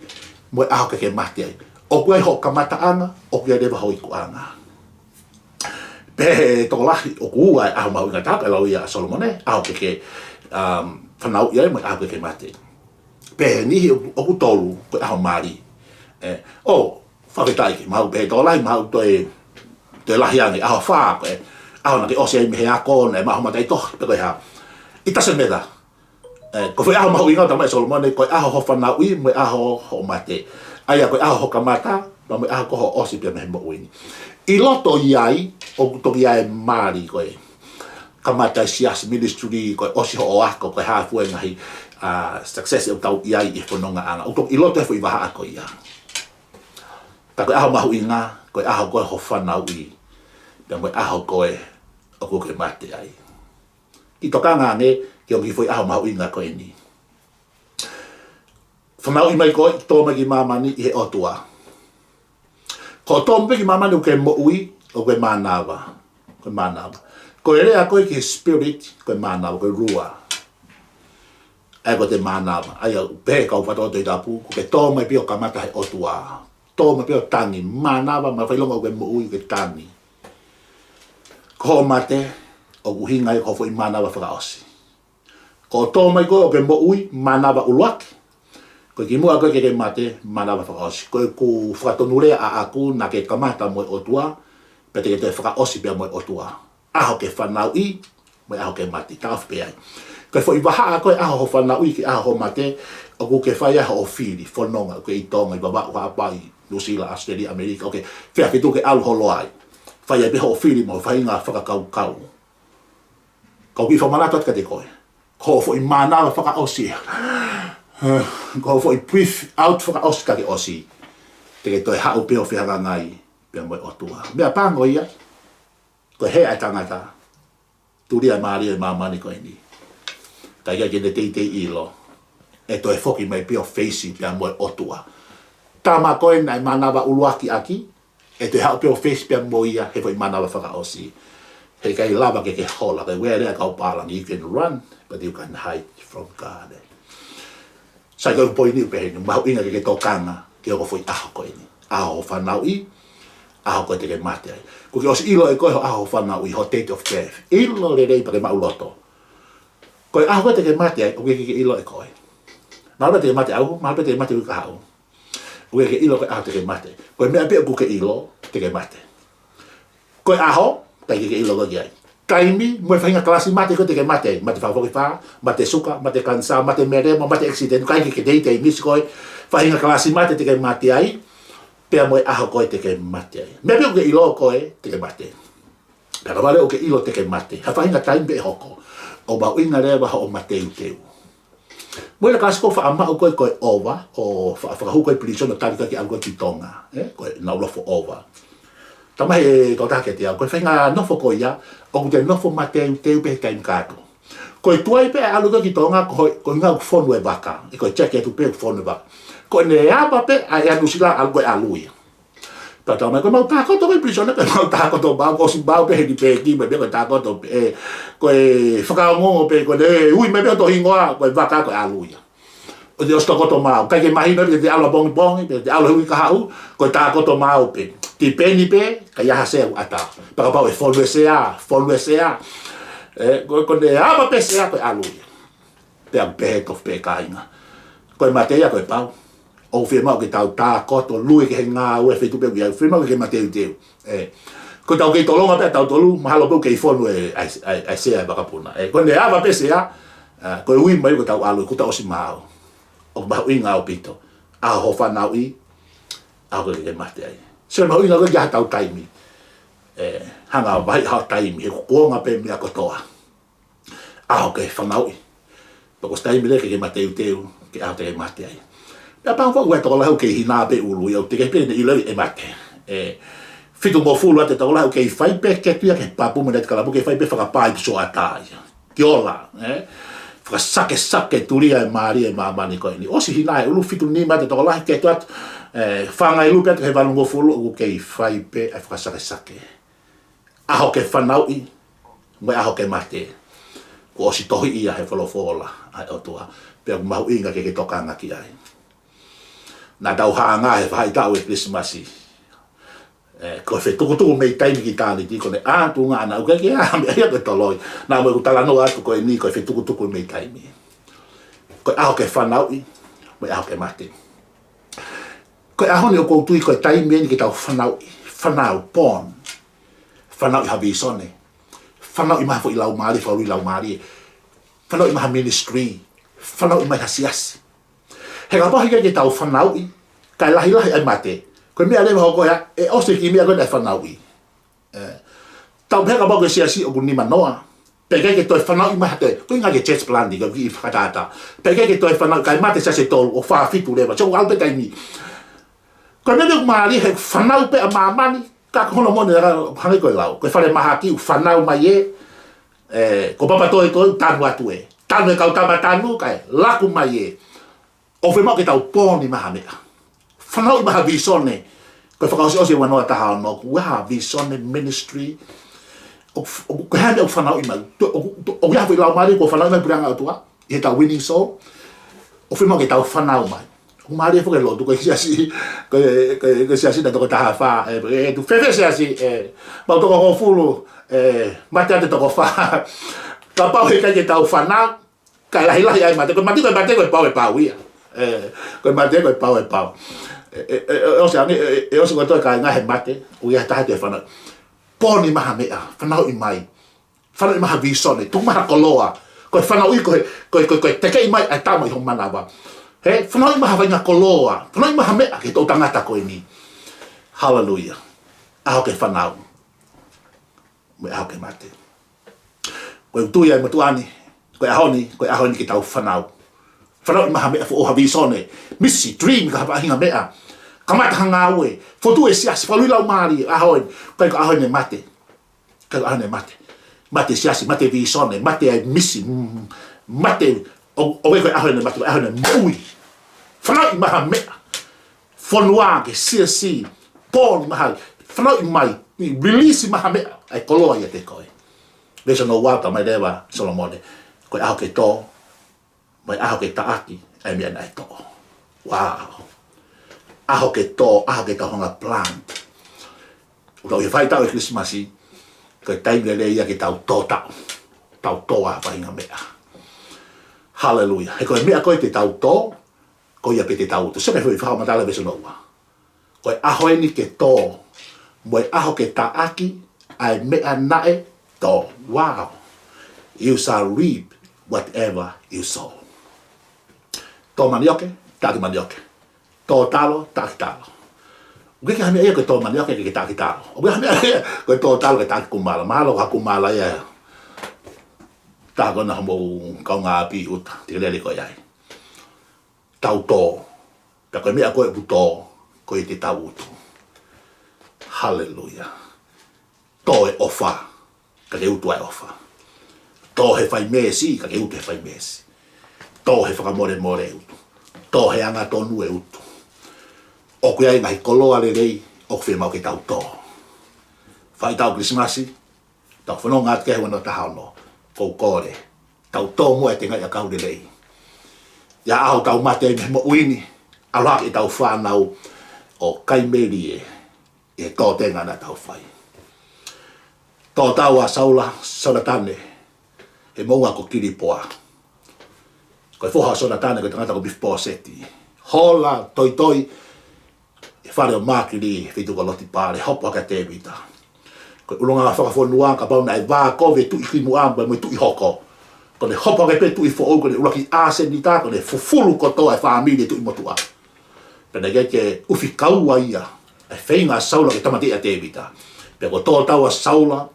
mo e ʻaho ke ke mate ai. ʻOku ʻi ai hoʻo kamataʻanga, ʻoku ʻi ai leva hoʻo ikuʻanga. Pehē ʻe he tokolahi, ʻoku ua e ʻaho mahuʻinga taha, ko e lau ia ʻa Solomone, ʻaho ke ke, um, fanauʻi ai, mo e ʻaho ke ke mate. Pehē ʻe niʻihi ʻoku, ʻoku tolu, ko e ʻaho mali. Ē, ʻo, fakafetaʻi ki, mahalo pehē ʻe he tokolahi, mahalo toe, toe lahi ange, ʻaho fā, ko e ʻaho naʻa ke ʻosi ai mei he ako, naʻe maʻu hoʻo mataʻitohi, pe ko e hā. It doesn't matter. Ē, ko e foʻi ʻaho mahuʻinga ʻoku talamai ʻe Solomone, ko e ʻaho hoʻo fanauʻi, mo e ʻaho hoʻo mate. ʻA ia, ko e ʻaho hoʻo kamata, pea mo e ʻaho ko hoʻo ʻosi pē mei he moʻui ni. ʻI loto ʻi ai, ʻoku toki ʻi ai e mali ko e kamata e siasi, ministry, ko e ʻosi hoʻo ako, ko e hā fua e ngaahi, ā, success ʻoku tau ʻi ai ʻi he fonongaʻanga. ʻOku toki ʻi loto he foʻi vahaʻa ko ia. Ka ko e ʻaho mahuʻinga, ko e ʻaho ko ē hoʻo fanauʻi, pea mo e ʻaho ko ē ʻoku ke mate ai. Kiʻi tokanga ange ki he kiʻi foʻi ʻaho mahuʻinga ko eni. Fanauʻi mai koe, tō mai ki māmani ʻi he ʻOtua. Ko e tō mai ki māmani ʻoku ke moʻui, ʻoku ke mānava. Ko e mānava. Ko e lea ko ē ki he spirit, ko e mānava, ko e ruah. ʻA ia ko e mānava. ʻA ia ʻoku pehē ʻe he kau fakataha Tohi Tapu, ʻoku ke tō mai pē ʻo kamata he ʻOtua. Tō mai pē ʻo tangi, mānava, mafai ʻilonga ʻoku ke moʻui, ʻoku ke tangi. Ko hoʻo mate, ʻoku ʻuhinga ia ko hoʻo foʻi mānava fakaʻosi. Ko e tō mai ko ē ʻoku ke moʻui, mānava ʻuluaki. Ko e kimuʻa ko ē ke ke mate, mānava fakaʻosi. Ko ʻeku fakatonulea ʻaʻaku naʻa ke kamata mo e ʻOtua, pea te ke toe fakaʻosi pea mo e ʻOtua. ʻAho ke fanauʻi, mo e ʻaho ke mate, taʻofi pē ai. Ko e foʻi vahaʻa ko e ʻaho hoʻo fanauʻi ki he ʻaho hoʻo mate, ʻoku ke fai ai hoʻo fili, fononga, ʻoku ke ʻi Tonga, ʻi Vavaʻu, Haʻapai, Nuʻusila, ʻAositelēlia, ʻAmelika, ʻoku ke fea feituʻu ke ʻalu holo ai. Fai ai pē hoʻo fili mo e faʻahinga fakakaukau. Kau kiʻi fakamanatu atu kiate koe. Ko hoʻo foʻi mānava fakaʻosi. Ko hoʻo foʻi breathe out fakaʻosi ka ke ʻosi. Te ke toe haʻu pē ʻo fehangahangai pea mo e ʻOtua. Meʻapango ia, ko e hē ʻa e tangata, tulia mālie ʻa e māmani ko eni. Ka ʻikai ke ne teitei ʻilo, ʻe toe foki mai pē ʻo feisi pea mo e ʻOtua. Tama ko ē naʻe mānava ʻuluaki ʻaki, ʻe toe haʻu pē ʻo feisi pea mo ia he foʻi mānava fakaʻosi. Heʻikai lava ke ke hola, ko e lea ʻa e kau pālangi, you can run, but you can't hide from God. Sai, ko e poini ʻoku pehē ni, mahuʻinga ke ke tokanga ki hoʻo foʻi ʻaho ko eni. ʻAho hoʻo fanauʻi, ʻaho ko ē te ke mate ai. Kuo ke ʻosi ʻilo ʻe koe hoʻo ʻaho hoʻo fanauʻi, hoʻo date of death. ʻIlo lelei pea ke maʻuloto. Ko e ʻaho ko ē te ke mate ai, ʻoku ʻikai ke ke ʻilo ʻe koe. Mahalo te ke mate ʻauha, mahalo te ke mate uike kahaʻu. ʻOku ʻikai ke ke ʻilo ko e ʻaho te ke mate. Ko e meʻa pē ʻoku ke ʻilo, te ke mate. Ko e ʻaho, ʻikai ke ke ʻilo koe ki ai. Taimi, mo e faʻahinga kalasi mate ko ē te ke mate ai. Mate fakafokifā, mate suka, mate kanisā, mate melemo, mate accident, ʻikai ke ke teitei misi koe. Faʻahinga kalasi mate te ke mate ai, pea mo e ʻaho ko ē te ke mate ai. Meʻa pē ʻoku ke ʻilo koe, te ke mate. Pea kapau leva ʻoku ke ʻilo te ke mate, ha faʻahinga taimi pē ʻe hoko, ʻoku mahuʻinga leva hoʻo mateuteu. Mo e lea kalasi ko ē faʻa maʻu ko ē ko e ova, ʻo fa-, fakahū ko ē pilīsone ʻo tali ko ē ke ʻalu ko ē ki Tonga, ē, ko e nau lofo ova. Talamai ʻe he kautaha kiate au, ko e faʻahinga nofo ko ia, ʻoku te nofo mateuteu pē he taimi kātoa. Ko e tuai pē ʻa e ʻalu ko ē ki Tonga, ko e, ko e ʻuhinga ʻoku fonu e vaka, ē, ko e check atu pē ʻoku fonu e vaka. Ko ʻene ava pē ʻa e Nuʻusila ʻalu ko ē ʻalu ia. Pea talamai, ko ʻemau tākoto ko ē pilīsone, ko ʻemau tākoto maau, ko e ʻosi maau pē he lipeki, mai pē ko e tākoto pē, ē, ko e fakaongoongo pē, ko ʻene ui mai pē hoto hingoa, ko e vaka ko ē ʻalu ia. ʻOsi, ʻosi tākoto maau, ʻikai ke mahino, pea te ʻalu ʻapongipongi, pea te ʻalu he uike kahaʻu, ko e tākoto maau pē. Tipeni pē, ka ʻi ai ha sea ʻoku ʻatā. Pea kapau ʻe fonu e sea, fonu e sea. Ē, ko, ko ʻene ava pē sea ko e ʻalu ia. Pea pehē tofu pē kāinga. Ko e mate ia ko e pau. ʻOku fiemaʻu ke tau tākoto, lue ki he ngāue, feituʻu pē ʻoku ʻi ai, fiemaʻu ke mateuteu. Ē. Ko ʻetau kei tolonga pē ʻa tautolu, mahalo pē ʻoku kei fonu e, ʻa e, ʻa e, ʻa e sea e vakapuna. Ē, ko ʻene ava pē sea, ā, ko e ui mai ko ʻetau ʻalu, kuo tau ʻosi maau. ʻOku mahuʻinga ʻaupito. ʻAho hoʻo fanauʻi, ʻaho ko ē ke ke mate ai. Sio mahuʻinga ko ē ki ai haʻatau taimi. Ē, hanga ʻo vaheʻi haʻo taimi, he kuonga pē meʻa kotoa. ʻAho ke fanauʻi. Pea ko e taimi leva ke ke mateuteu, ki he ʻaho te ke mate ai. Pea pau foki ʻa e tokolahi ʻoku kei hina pē ʻulu ia, ʻoku teʻeki pē ne ʻilo ʻe mate. Ē, fitungofulu atu e tokolahi ʻoku kei fai pē ketu ia ki he papu mo e neti kalapu, kei fai pē fakapā ʻi puso ʻatā ia. Ke ola, ē? Fakasakesake tulia e mālie e māmani ko eni. ʻOsi hina e ʻulu, fitu nima atu e tokolahi ketu atu, ē, fanga ʻulu pē atu ki he valungofulu ʻoku kei fai pē ʻa e fakasakesake. ʻAho ke fanauʻi, mo e ʻaho ke mate. Kuo ʻosi tohi ia he folofola ʻa e ʻOtua. Pea ʻoku mahuʻinga ke ke tokanga ki ai. Naʻa tau hanga he faʻahitaʻu e Kilisimasi. Ē, ko e fetukutuku mei taimi ki ʻitāniti, ko ʻene ʻātunga ʻana ʻoku ʻikai ke ʻi ai ha meʻa ia ko e toloi. Naʻa mo ʻeku talanoa atu ko eni ko e fetukutuku mei taimi. Ko e ʻaho ke fanauʻi, mo e ʻaho ke mate. Ko e ʻaho ni ʻoku ou tui ko e taimi eni ke tau fanauʻi, fanau, born. Fanauʻi ha vīsone. Fanauʻi mai ha foʻi laumālie, fakaului laumālie. Fanauʻi mai ha ministry. Fanauʻi mai ha siasi. He kapau heʻikai ke tau fanauʻi, kae lahilahi ʻa e mate. Ko e meʻa leva hoko ia, ʻe ʻosi e kiʻi meʻa ko ē naʻe fanauʻi. Ē, tau pehē kapau ko e siasi ʻoku nimanoa. Pea ʻikai ke toe fanauʻi mai ha toe. Ko e ʻuhinga ki he church planting, ko e kiʻi fakatātā. Pea ʻikai ke toe fanauʻi, kae mate siasi ʻe tolu, ʻo fā fitu leva. So, ʻalu pē taimi. Ko e meʻa ʻoku mālie he fanau pē ʻa māmani, ka ko hono moʻoni ʻoku hangē ko e lau. Ko e falemahaki ʻoku fanau mai ē, ē, ko Papatoetoe ʻoku tanu atu ē. Tanu e kau tama tanu, kae laku mai ē. ʻOku fiemaʻu ke tau pōni mai ha meʻa. Fanauʻi mai ha vīsone. Ko e fakaʻosiʻosi ʻe ua noa taha ono, ʻoku ʻi ai ha vīsone ministry. ʻO, ʻo, ko e hā e meʻa ʻoku fanauʻi mai. ʻO, ʻo, ʻo, ʻoku ʻi ai ha foʻi laumālie kuo fanauʻi mai puleʻanga ʻOtua. ʻI heʻetau winning soul. ʻOku fiemaʻu ke tau fanau mai. ʻOku mālie foki e lotu, ko e siasi, ko e, ko e, ko e siasi naʻe toko taha fā, ē, ē, tu fēfē siasi, ē, mau toko hongofulu, ē, mate atu e toko fā. Kapau heʻikai ke tau fanau, kae lahilahi ʻa e mate, ko e mate, ko e mate, ko e pau e pau ia. Ē, ko e mate, ko e pau e pau. Ē, ē, ē, ē, ʻosi ange, ē, ē, ʻosi ko e toe kāinga he mate, ʻoku ʻi ai ha taha te fanau. Pōni mai ha meʻa, fanauʻi mai. Fanauʻi mai ha vīsone, tuku mai ha koloa. Ko e fanauʻi, ko e, ko e, ko e, ko e tekeʻi mai ʻa e tama ʻi ho manava. He, fanauʻi mai ha faʻahinga koloa. Fanauʻi mai ha meʻa ki he toʻu tangata ko eni. Haleluia. ʻAho ke fanau. Mo e ʻaho ke mate. Ko e utu ia ʻa e motuʻa ni, ko e ʻaho ni, ko e ʻaho ni ke tau fanau. Fanauʻi mai ha meʻa, foʻou ha vīsone, misi, dream, ka ha faʻahinga meʻa. Kamata ha ngāue, fotu e siasi, fakalūkufua e laumālie, ʻaho ni, ko e ʻaho ni mate. Ko e ʻaho ni mate. Mate siasi, mate vīsone, mate ai misi, mm, mate, ʻo, ʻo ko e ʻaho ni mate, ʻaho ni moʻui. Fanauʻi mai ha meʻa. Fonua ke siasi, pō ni mahali, fanauʻi mai, release mai ha meʻa, ʻa e koloa ʻiate koe. Veesi hono ua, talamai leva ʻe Solomone, ko e ʻaho ke tō, mo e ʻaho ke taʻaki ʻa e meʻa naʻe toʻo. Wow. ʻAho ke tō, ʻaho ke tau hanga plant. ʻOku tau ʻi he faʻahitaʻu ʻo e Kilisimasi, ko e taimi lelei ia ke tau tō taʻu, tau tō ʻa e faʻahinga meʻa. Haleluia. He ko e meʻa ko ē te tau tō, ko ia pē te tau utu. Sio ki he foʻi fakamatala veesi hono ua. Ko e ʻaho eni ke tō, mo e ʻaho ke taʻaki ʻa e meʻa naʻe tō. Wow. You shall reap whatever you sow. Tō manioke, taʻaki manioke. Tō talo, taʻaki talo. ʻOku ʻikai ke ʻi ai ha meʻa ia ko e tō manioke ke taʻaki talo. ʻOku ʻikai ke ʻi ai ha meʻa ia ko e tō talo ke taʻaki kumala. Mahalo ko ha kumala ia. Taha ko ena homou kaungāʻapi ʻi ʻuta, te ke lele koe ai. Tau tō. Pea ko e meʻa ko ē ʻoku tō, ko ia te tau utu. Haleluia. Tō e ʻofa, ka ke utu ʻa e ʻofa. Tō he fai meesi, ka ke utu he fai meesi. Tō he fakamolemole e utu. Tō he angatonu e utu. ʻOku ʻi ai e ngaahi koloa lelei ʻoku fiemaʻu ke tau tō. Faʻahitaʻu Kilisimasi, tau fononga atu ki he ua noa taha ono, ʻoku ou kole, tau tō muʻa e tengaʻi ʻakau lelei. ʻI he ʻaho ʻoku tau mate ai mei he moʻui ni, ʻalu hake ʻetau fānau ʻo kai melie ʻi he tōtenga naʻa tau fai. Tō tau ʻa Saula, Sonatane, he moʻunga ko Kilipoa. Ko e foha ʻo Sonatane ko e tangata ko Mifiposeti. Hola toitoi ʻi he fale ʻo Mākili, feituʻu ko Lotipale, hopo hake ʻa Tēvita. Ko e ʻulungaanga fakafonua, kapau naʻe vā kovi e tuʻi kimuʻa mo e tuʻi hoko, ko ʻene hopo hake pē tuʻi foʻou, ko ʻene ʻuluaki ʻasenita, ko ʻene fufulu kotoa e fāmili e tuʻi motuʻa. Pea naʻe ʻikai ke ʻufi kaua ia ʻa e feinga ʻa Saula ke tāmateʻi ʻa Tēvita. Pea kuo tō tau ʻa Saula,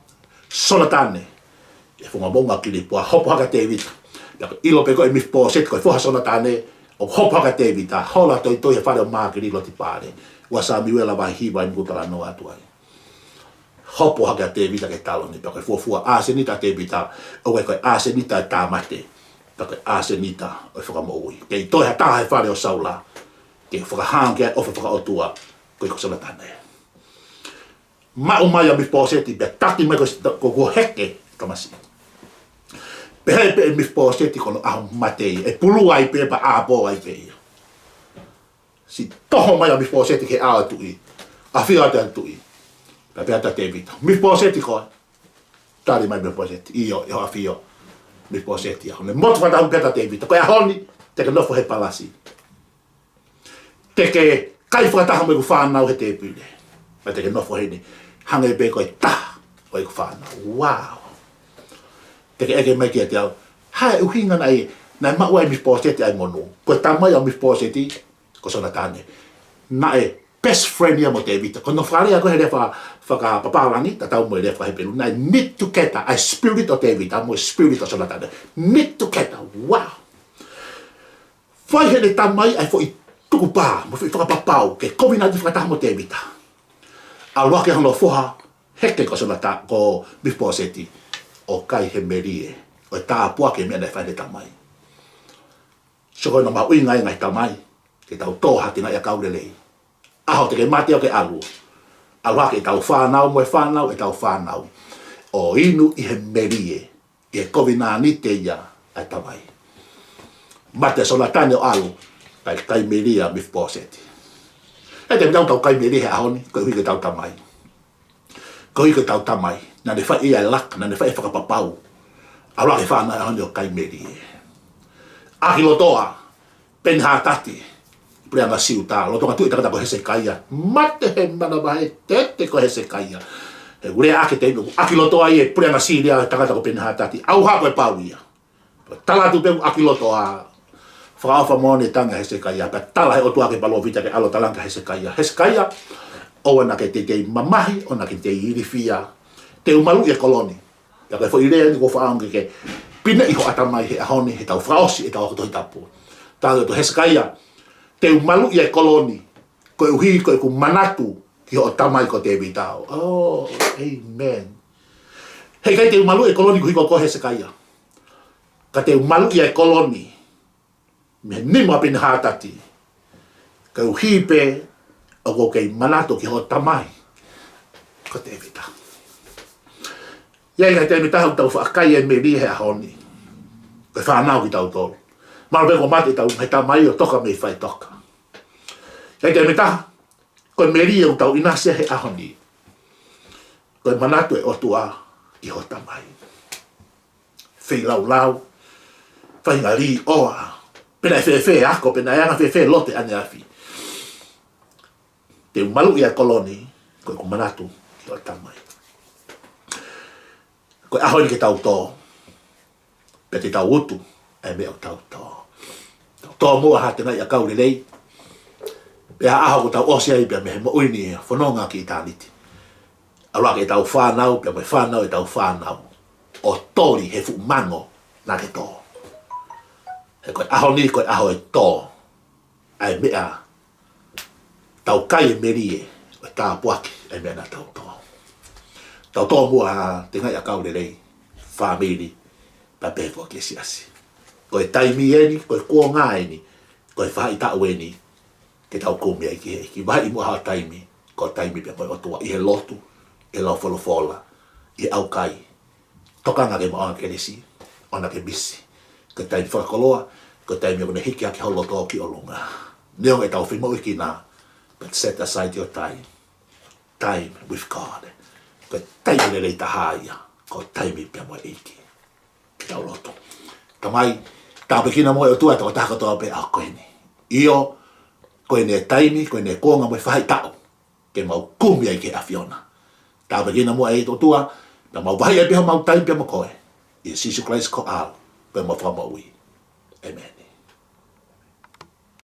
Sonatane, ʻi he funga moʻunga Kilipoa, hopo hake ʻa Tēvita. Pea kuo ʻilo pē ko ē ʻe Mifiposeti ko e foha ʻo Sonatane ʻoku hopo hake ʻa Tēvita, hola toitoi he fale ʻo Mākili, Lotipale. Ua Samiuela vahe hiva eni ʻoku ou talanoa atu ai. Hopo hake ʻa Tēvita ki he taloni, pea ko e fuofua ʻasenita ʻa Tēvita, ʻoku ʻikai ko e ʻasenita ʻo e tāmate, pea ko e ʻasenita ʻo e fakamoʻui. Kei toe ha taha he fale ʻo Saula ke fakahā ki ai e ʻofa fakaʻotua, ko ia ko Sonatane. Maʻu mai ʻa Mifiposeti pea taki mai ko, ko, ko heke tamasiʻi. Pehē pē ʻe Mifiposeti ko hono ʻaho mate ia, ʻe pulu ai pē pea ʻāpō ai pē ia. Siʻi toho mai ʻa Mifiposeti ki he ʻao ʻo e tuʻi. ʻAfio atu ʻa e tuʻi. Pea pehē atu ʻa Tēvita, Mifiposeti koe? Tali mai Mifiposeti, ʻio, ʻi hoʻo ʻafio Mifiposeti au. Ne motu fakataha pē ʻa Tēvita, ko e ʻaho ni te ke nofo he palasi. Te ke kai fakataha mo ʻeku fānau he tēpile. Pea te ke nofo heni, hangē pē ko e taha ʻo ʻeku fānau. Wow. Te ke ʻeke mai kiate au, hā e ʻuhinga naʻe, naʻe maʻu ai ʻe Mifiposeti ʻa e monū? Ko e tamai ʻo Mifiposeti, ko Sonatane, naʻe best friend ia mo Tēvita. Ko hono fakalea ko ē he lea faka-, fakapapālangi, tatau mo e lea fakaHepelū, naʻe knit together ʻa e spirit ʻo Tēvita mo e spirit ʻo Sonatane. Knit together. Wow. Fai heʻene tamai ʻa e foʻi tukupā mo e foʻi fakapapau ke kovinānite fakataha mo Tēvita. ʻAlu hake hono foha heke ko Sonata-, ko Mifiposeti, ʻo kai he melie ʻo e tāpuaki e meʻa naʻe fai ʻe heʻene tamai. Sio ko hono mahuʻinga ia, ngaahi tamai, ke tau tō ha tengaʻi ʻakau lelei. ʻAho te ke mate ʻo ke ʻalu, ʻalu hake ʻetau fānau mo e fānau ʻetau fānau ʻo inu ʻi he melie, ʻi he kovinānite ia ʻa e tamai. Mate ʻa Sonatane ʻo ʻalu, kae kai melie ʻa Mifiposeti. ʻE te mita tau kai melie he ʻaho ni, koeʻuhi ko ʻetau tamai. Koeʻuhi ko ʻetau tamai, naʻa ne fai ʻa e laka, naʻa ne fai e fakapapau. ʻAlu hake e fānau he ʻaho ni ʻo kai melie. ʻAhilotoa, Penihatati, puleʻanga Siuta, lolotonga tuʻu e tangata ko Hesekaia. Mate he manavahē tete ko Hesekaia. ʻE ule ake te iku ʻaki loto ai e puleʻanga Sīlia ʻa e tangata ko Penihatati. ʻAuha ko e pau ia. Tala atu pē ʻaki loto ʻa fakaʻofa moʻoni e tangi ʻa Hesekaia. Pea tala he ʻOtua ki he palōfita ke ʻalu ʻo talaange kia Hesekaia. Hesekaia, ʻoua naʻa ke teitei mamahi, ʻoua naʻa ke teitei ilifia. Te u maluʻi e kolo ni. Pea ko e foʻi lea eni ʻoku ou fakaʻamu ke ke pineʻi ho ʻatamai he ʻaho ni, he tau fakaʻosi ʻetau ako Tohi Tapu. Tala atu Hesekaia, te u maluʻi e kolo ni, koeʻuhi ko ʻeku manatu ki hoʻo tamai ko Tēvita. Oh, amen. Heʻikai te u maluʻi e kolo ni koeʻuhi ko koe Hesekaia. Ka te u maluʻi e kolo ni mei he nima ʻo Penihatati, koeʻuhi pē ʻoku ou kei manatu ki hoʻo tamai ko Tēvita. ʻI ai e ngaahi taimi ʻe taha ʻoku tau faʻa kai e melie he ʻaho ni. Ko e fānau kitautolu. Mahalo pē kuo mate ʻetau ngaahi tamai ʻo toka mei faʻitoka. ʻI ai e taimi ʻe taha, ko e melie ʻoku tau ʻinasi he ʻaho ni, ko e manatu e ʻOtua ki hoʻo tamai. Feilaulau, faʻahinga līʻoa, pe naʻe fēfē e ako, pe naʻe anga fēfē e lotu ʻaneafi. Te u maluʻi e kolo ni, ko ʻeku manatu ki hoʻo tamai. Ko e ʻaho ni ke tau tō, pea te tau utu ʻa e meʻa ʻoku tau tō. Tau tō muʻa ha tengaʻi ʻakau lelei, pea ʻaho ʻoku tau ʻosi ai pea mei he moʻui ni ʻo fononga ki ʻitāniti. ʻAlu ʻa ʻetau fānau, pea mo e fānau ʻetau fānau, ʻo toli he fuʻu mango naʻa ke tō. He ko e ʻaho ni, ko e ʻaho e tō ʻa e meʻa tau kai e melie, ʻo tāpuaki ʻa e meʻa naʻa tau tō. Tau tō muʻa ha tengaʻi ʻakau lelei, fāmili, pea pehē foki ki he siasi. Ko e taimi eni, ko e kuonga eni, ko e faʻahitaʻu eni, ke tau kumi ai ki he ʻEiki. Vaheʻi muʻa ha taimi, ko e taimi pē mo e ʻOtua ʻi he lotu, ʻi he lau folofola, ʻi he ʻaukai. Tokanga ke maʻu ʻa e kelesi, ʻoua naʻa ke misi. Ko e taimi fakakoloa, ko e taimi ʻoku ne hiki hake ho loto ki ʻolunga. Neongo ʻetau fie moʻui ki ai, but set aside your time. Time with God. Ko e taimi lelei taha ia, ko e taimi pē mo e ʻEiki. Ke tau lotu. Tamai, tāpuekina muʻa ʻe ʻOtua e tokotaha kotoa pē ʻa ko eni. ʻIo, ko eni e taimi, ko eni e kuonga mo e faʻahitaʻu ke mau kumi ai ki he ʻAfiona. Tāpuekina muʻa ʻe ʻOtua, pea mau vaheʻi ai pē homau taimi pea mo koe. ʻIa Sīsū Kalaisi ko homau ʻAlo, pea mo e Fakamoʻui. ʻĒmeni.